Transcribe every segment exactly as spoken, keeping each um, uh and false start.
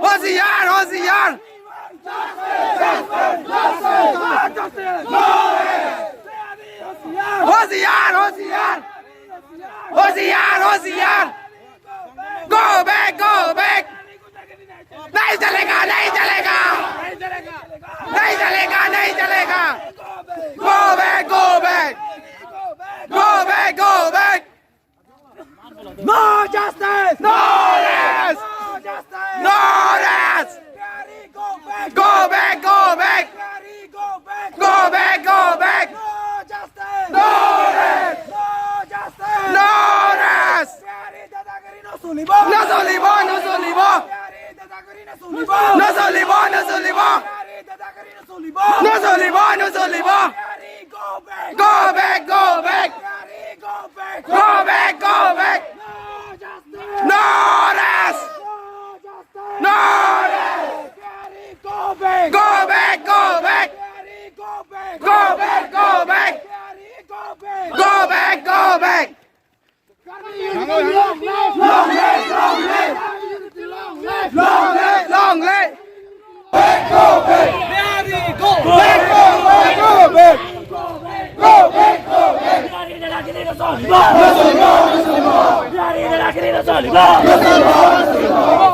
होशियार, होशियार। होशियार, होशियार। होशियार, होशियार। Go back, go back. नहीं चलेगा, नहीं चलेगा। नहीं चलेगा, नहीं चलेगा। Go back, go back. Go back, go back. No justice! No rest! No justice! No rest! Bihari, go back! Go back, go back! Bihari, go back! Go back, go back! No justice! No rest! No justice! No rest! Bihari dadagiri no solibo! No solibo, no solibo! Bihari dadagiri no solibo! No solibo, no solibo! Bihari dadagiri no solibo! No solibo, no solibo! Bihari, go back! Go back, go back! Bihari, go back! Go back, go back! No justice! No rest! No justice! No rest! Bihari, go back! Go back, go back! Bihari, go back! Go back, go back! Bihari, go back! Go back, go back! Long live, long live! Long live, long live! Long live, long live! Bihari, go back! Go back, go back! Go back, go back! Bihari dadagiri no solibo! Bihari dadagiri no solibo!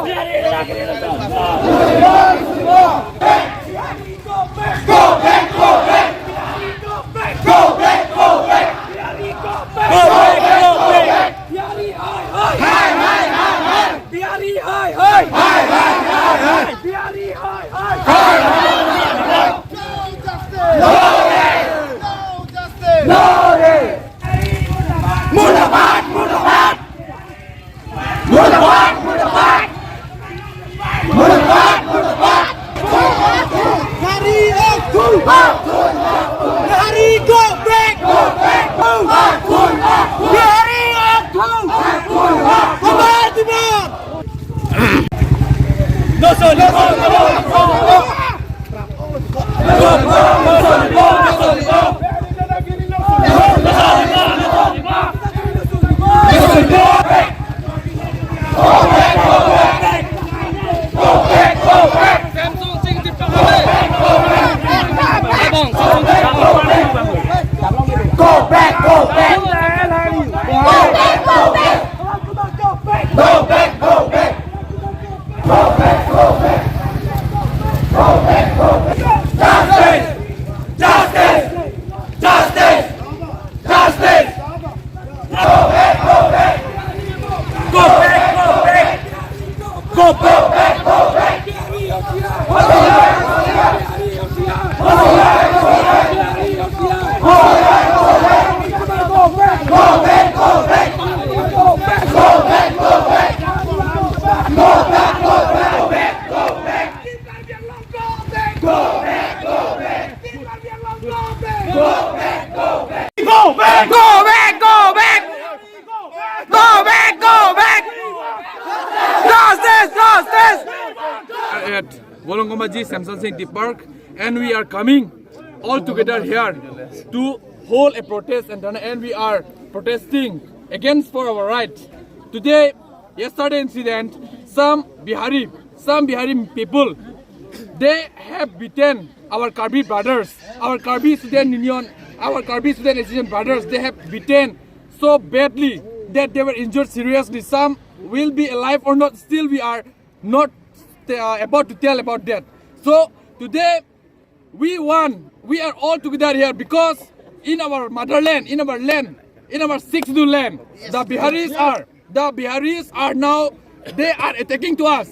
Bihari dadagiri no solibo! Go back, go back! Go back, go back! Go back, go back! Bihari hai hai! Hai hai hai hai! Bihari hai hai! Hai hai hai hai! Bihari hai hai! Hai hai hai hai! No justice! No rest! No justice! No rest! Murdabad! Murdabad! Murdabad! Murdabad! Murdabad! Murdabad! Bihari, go back! Bihari, go back! Go back! Go back! Bihari, go back! Go back! No solibo! Go back, go back. Go back, go back. Go back, go back. Go back, go back. Go back, go back. Justice! Justice! Justice! Justice! Go back, go back. Go back, go back. Go back, go back. Go back, go back. Go back, go back. Go back, go back. Justice, justice. At Volongkom Aji, Semson Sing Ingti Park, and we are coming all together here to hold a protest and, and we are protesting against for our right. Today, yesterday incident, some Bihari, some Bihari people, they have beaten our Karbi brothers, our Karbi Student Union, our Karbi Student Association brothers. They have beaten so badly that they were injured seriously. Some will be alive or not, still we are not uh, about to tell about that. So today, we want, we are all together here because in our motherland, in our land, in our sixth schedule land, the Biharis are, the Biharis are now, they are attacking to us.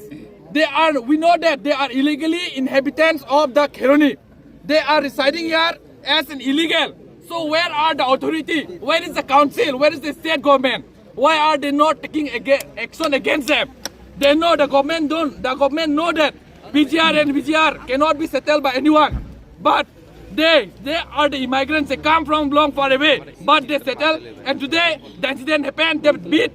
They are, we know that they are illegally inhabitants of the Kheroni. They are residing here as an illegal. So where are the authority? Where is the council? Where is the state government? Why are they not taking aga- action against them? They know the government don't, the government know that P G R and V G R cannot be settled by anyone. But they, they are the immigrants. They come from long far away. But they settle. And today, the incident happened. They beat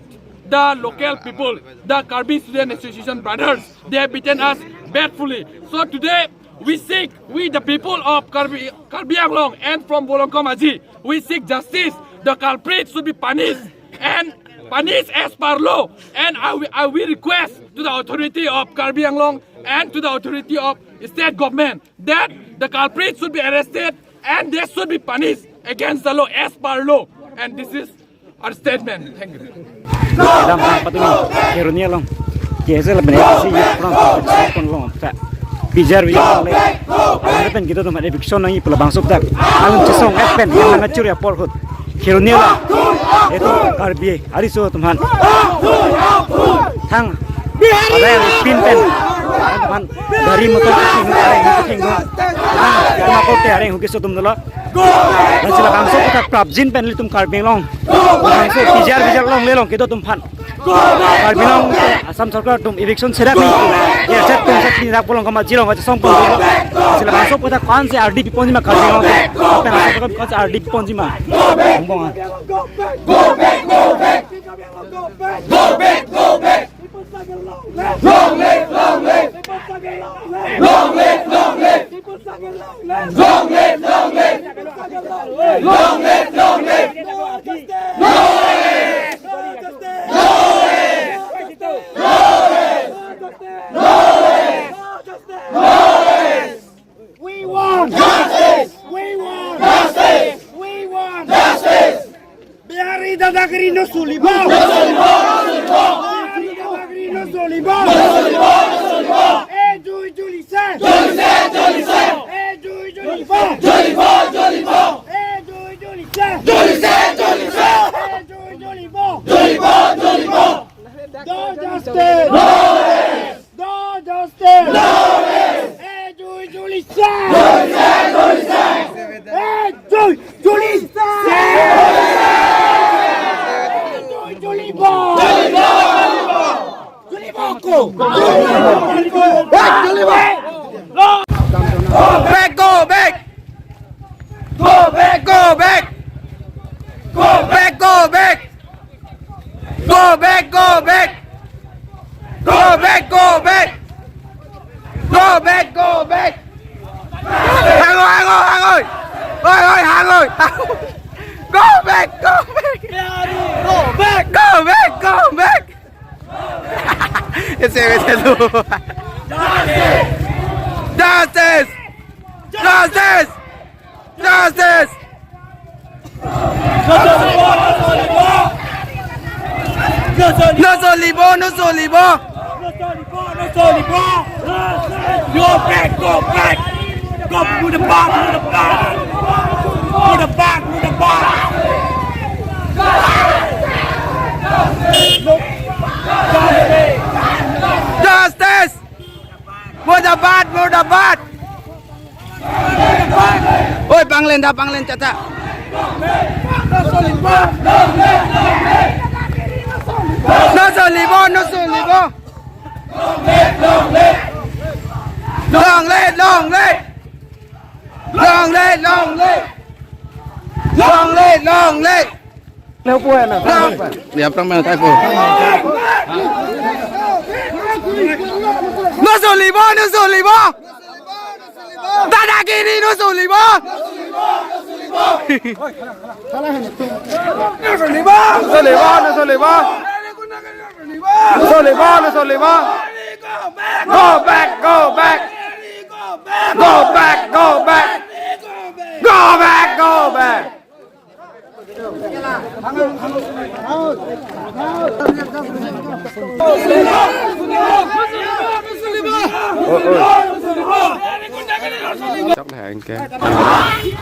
the local people, the Karbi Student Association brothers. They have beaten us badly. So today, we seek, we the people of Karbi, Karbi Anglong and from Volongkom Aji, we seek justice. The culprits should be punished. And punish as per law. And I will, I will request to the authority of Karbi Anglong and to the authority of state government that the culprit should be arrested and they should be punished against the law, as per law. And this is our statement. Thank you. Dam hang patumi Kheroni along K S A lapen A D C youth front pon long ta P G R V le. Alam pen kedo atum eviction nangji pu labangso aputhak alam chesong et pen yang nangkachuri apor ahut Kheroni along etum Karbi ariso atum aphan thang ada pin pen atum aphan gari motor ketheng areng ketheng do. Thang kema kote areng huki so atum dolo. Lasi labangso aputhak prapjin pen ilitum Karbi Anglong labangso P G R V J R longle long kedo atum aphan Karbi Anglong Assam Sorkar atum eviction serak ni ya set tum set ni rak polong kama jirong kachesong pon dolo. Lasi labangso aputhak ko-ansi ardi piponji ma Karbi Anglong atum. Apen Assam Sorkar ko-ansi ardi piponji ma. Bongbong ah. Go back, go back. Long live, long live. Long live, long live. Long live, long live. Long live, long live. No rest. No rest. No rest. No rest. No rest. No rest. We want justice. We want justice. We want justice. Bihari dadagiri no solibo. No solibo, no solibo. Bihari dadagiri no solibo. No solibo, no solibo. Ejui julise. Julise, julise. Ejui julibo. Julibo, julibo. Ejui julise. Julise, julise. Ejui julibo. Julibo, julibo. No justice. No rest. No justice. No rest. Ejui julise. Julise, julise. Ejui julise. Ejui julibo. Julibo. Julibo ko. Julibo. Go back, go back. Go back, go back. Go back, go back. Go back, go back. Go back, go back. Go back, go back. Hang oi, hang oi, hang oi. Oi, oi, hang oi. Go back, go back. Go back. Go back, go back. Ese, ese tu. Justice! Justice! Justice! No solibo, no solibo. Go back, go back. Go to the back, to the back. To the back, to the back. Justice! Murdabad, murdabad! Oi, panglen da, panglen chata. No solibo, no solibo. Long live, long live. Long live, long live. Long live, long live. Neu puan na. Dia pernah main typo. No solibo, no solibo. Dadagiri no solibo. No solibo, no solibo. No solibo, no solibo. Go back, go back. Go back, go back. Go back, go back.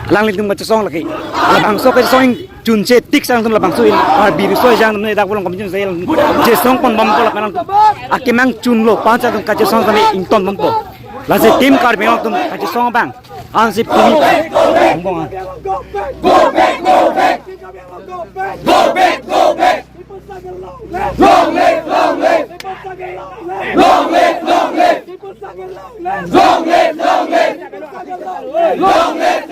Alanglitum kachesong lake. Labangso kachesong chunche tik sang atum labangso in Karbi riso ejang atum ne dak bolong komi chunche chesong pon bompo lapen alanglitum akemang chunlo panch atum kachesong kami ington bompo. Lasi Team Karbi Anglong atum kachesong abang. Ansi pumi. Bongbong ah. Go back, go back. Go back, go back. Go back, go back. Long live, long live. Long live, long live. Long live, long live. Long live,